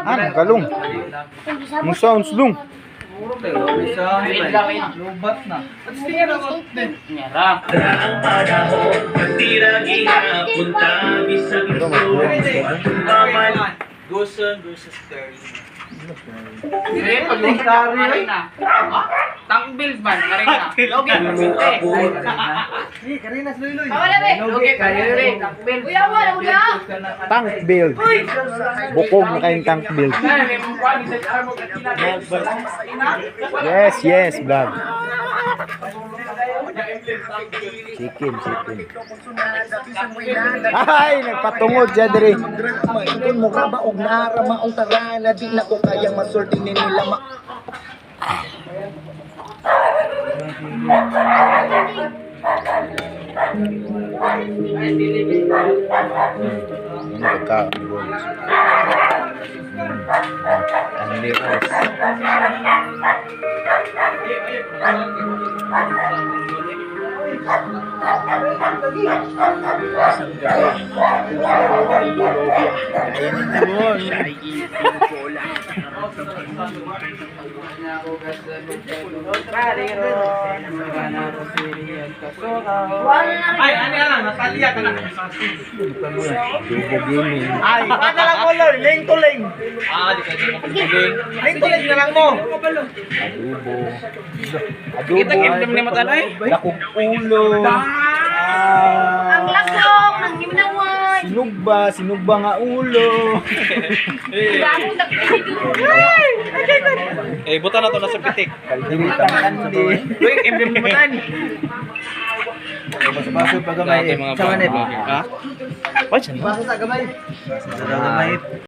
Ah, galong. Ang sounds long. Lubat na. Ito, magbuwang siya. Guson versus Curry. Dire pag Marina. Tank build man, Marina. Logi Karina, Wala be. Logi Marina. Tank build. Uya, wala, uya. Tank build. Bukog na kayong tank build. Yes, vlog. Chicken, chicken. Ay, nagpatungod siya diri. Kung mukha ba og narama ang tarana, di na ko kayang masulti ni nila ma. Ano pagkaon ni Boys? Ano ni Rose? Ay, ano yan lang? Natalia ka na. Dugo gaming. Ay, ano lang mo, Lord? Link to link. Ah, di ka dyan makapiling. Link to link na lang mo. Adobo. Adobo. Kita kim ni mata ay. Dakong ulo. Ah. Ang lakong, ang ginawan. Sinugba, sinugba nga ulo. Bagong nagpinigil. Eh, buta na to na sa pitik. Kaldereta kandi. Uy, emblem ni Matan. Baso pa gamay. Sa manip. Ha? Basta sa gamay. Gamay.